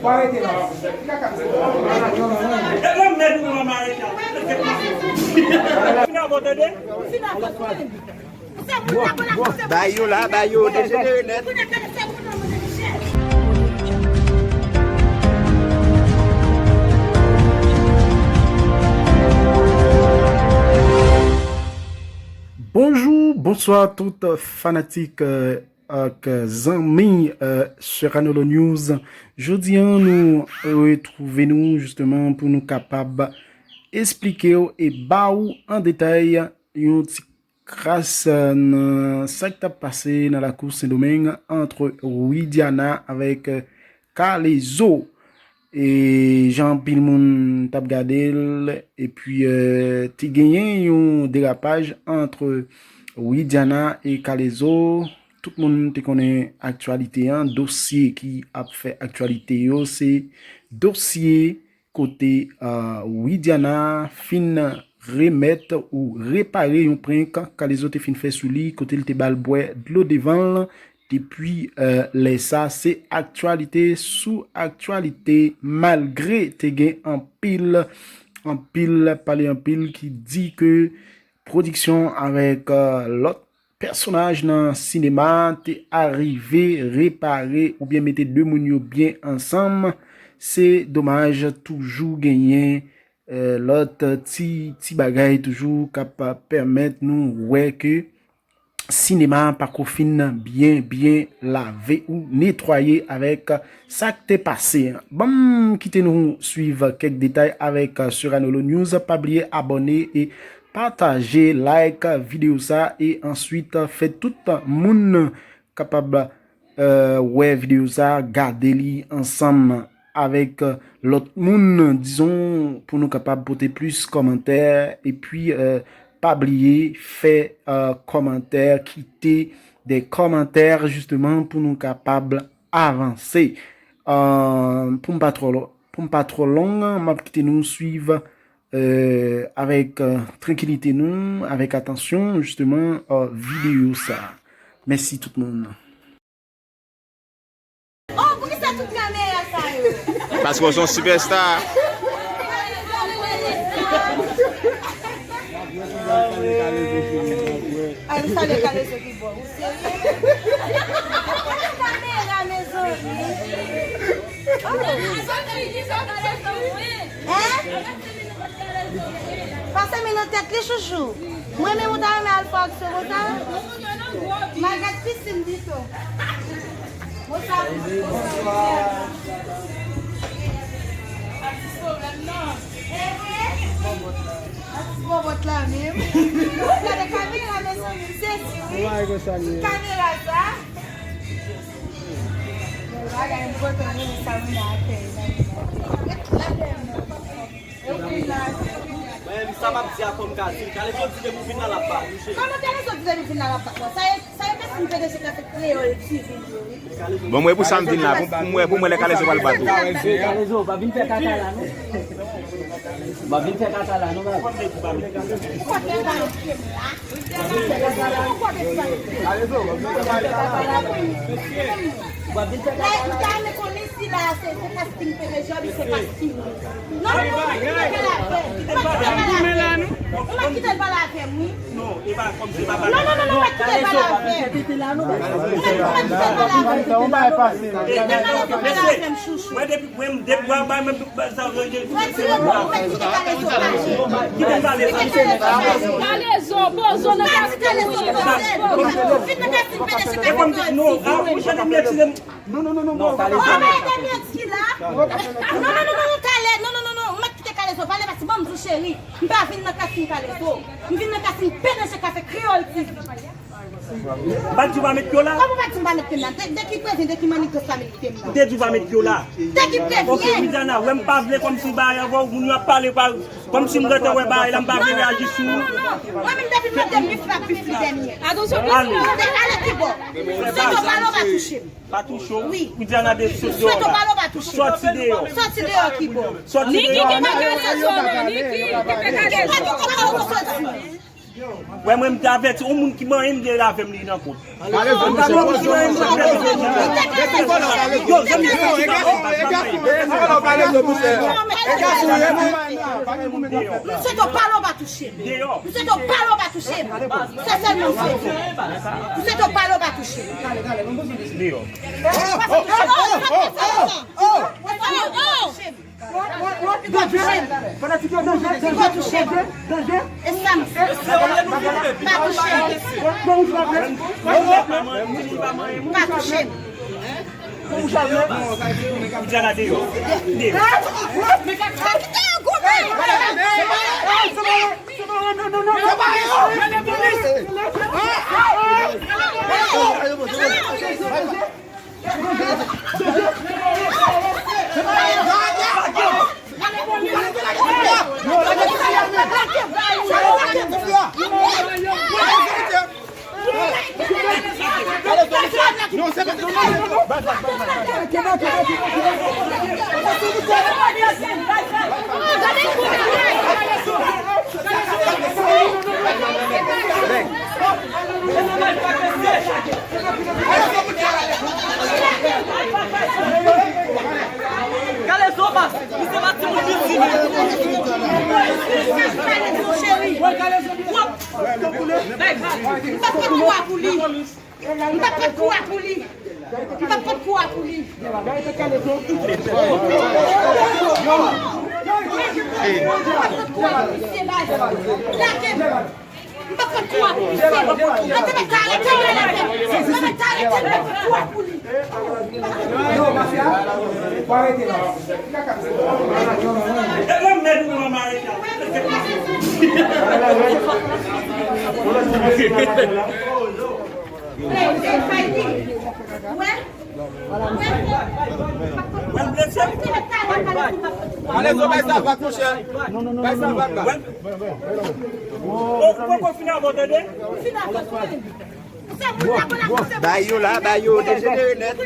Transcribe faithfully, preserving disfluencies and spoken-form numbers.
Arete la. E mwen menm pou mwen arete. Fin avò, tande? Bay yo la, bay yo dejenere nèt. Bonjou, bonswa tout fanatik, euh, ak zanmi, euh, Serranolo News. Jodi a, nou retwouve nou jisteman pou nou kapab esplike w e ba w an detay yon ti kras, euh, nan sa k t ap pase nan lakou Sendomeng ant Widiana avèk, euh, K-Lezo. E jan anpil moun t ap gade l, epi, euh, te genyen yon derapaj ant Widiana e K-Lezo. Tout moun te konnen aktyalite an, dosye ki ap fè aktyalite yo, se dosye kote, euh, Widiana fin remèt ou repare yon prank K-Lezo te fin fè sou li, kote l te ba l bwè dlo devan l. Depi, euh, lè sa, se aktyalite sou aktyalite, malgre te gen anpil, anpil, pale anpil ki di ke pwodiksyon avèk, euh, lòt pèsonaj nan sinema te arive repare oubyen mete de moun yo byen ansanm. Se domaj, toujou genyen, euh, lòt ti, ti bagay toujou k ap pèmèt nou wè ke sinema pako fin byen, byen lave ou netwaye avèk sa k te pase. Ban m kite nou swiv kèk detay avèk Serranolo News. Pa bliye abòne e pataje, like videyo sa e answit fè tout moun kapab, euh, wè videyo sa, gade li ansanm avèk, euh, lòt moun, dizon, pou nou kapab pote plis kòmantè. Epi, euh, pa bliye fè, euh, kòmantè, kite de kòmantè, jisteman, pou nou kapab avanse. Euh, pou m pa twò lo-, pou m pa twò long, m ap kite nou swiv, euh, avèk, euh, trankilite nou, avèk atansyon, jisteman, euh, videyo sa. Mèsi tout moun. Oh, poukisa tout kamera sa yo? Paske w se yon sipèsta. Ay, ou salye K-Lezo ki bò. Ou serye? Kamera, mezanmi. Oh. Hein? Pase mi nan tèt li, chouchou. Mwen menm ou ta renmen al fè aksyon konsa? M al gad pisin pito. Bonsoir. Atis pwoblèm nan. Atis bòbòt la menm. Gade kamera, mezanmi, m sezi, wi. Kamera sa. Bagay m kontan, wi, sa m la atè. Mwen menm sa m ap di a, fò m ka di l, K-Lezo di depi w vin la l ap bat ou, cheri. Kòman K-Lezo di depi w vin la l ap bat mwen? Sa e, sa e P C M P D C k ap fè Kreyòl T V yo, wi. Bon, mwen pou sa m vin la, pou, pou mwen, pou mwen lè K-Lezo pral bat ou. K-Lezo, pa vin fè kaka la, non. Pa vin fè kaka la, non, baz. Like, m ta renmen konnen si la se, se casting P D G oubyen se casting. Non, non, non, mwen kite pale avè m. Mwen kite pale avè m. Mwen kite pale avè m, wi. Non, e pa kòmsi e pa pale. Non, non, non, non, mwen kite pale avè m. Mwen kite pale avè m. Mwen kite pale avè m, chouchou. Mwen depi, mwen depi mwen ba menm Kalezo, pozo nan katin. Non, non, non, non, non. Talè, non, non, non, non, non, talè, non, non, non, non, m ap kite Kalezo pale, paske ban m di w, cheri, m pa vin nan katin Kalezo. M vin nan katin P D G k ap fè Kreyòl T V. M pa t di w pa met pye w la. Kòman w pa t di m pa met pye m la? De, de ki prevyen, de ki manigans pa met pye m la? M te di w pa met pye w la. De ki prevyen? Ok, Widiana, wè m pa vle kòmsi bagay avè w, moun yo ap pale pa, kòmsi m gentan wè bagay la, m pa vle reyaji sou ou. Non, non, non, non. Mwen menm depi m mande m bif m ap bif li dènye. Atansyon, ale. Ale ki bò. M swete w pale w pa touche m. Pa touche w. Wi. Widiana de sot deyò la. M swete w pale w pa touche m. Sòti deyò. Sòti deyò ki bò. Sòti deyò. Niki ki nan Kalezo, non, Niki ki nan Kalezo. Pa touche w, pa touche w. Wè, mwen, m te avèti, yon moun ki manyen m gen avè m li nan kont. Yon moun ki manyen m gen avè m li nan kont. Yo, zanmi, M swete w pale w pa touche m. M swete w pale w pa touche m. Se sèlman m swete. M swete w pale w pa touche m. Pase touche m. Pase touche m. Li pa touche m. Li pa touche m. E sa m fè. Pa touche m. Pa touche m. Gade Zobas, misye pa timoun piti. M pa pot kou a pou li. M pa pot kou a pou li. M pa pot kou a pou li. M pa pot kou a pou li. M pa pot kou a pou li. Mwen te mèt arete l nan lavi m. Mwen mèt arete l, m pa pot kou a pou li. Alezo, bay sa vag, monchè. Bay sa vag la. Ou poko fin avè w, tande? Bay yo la, bay yo dejenere nèt.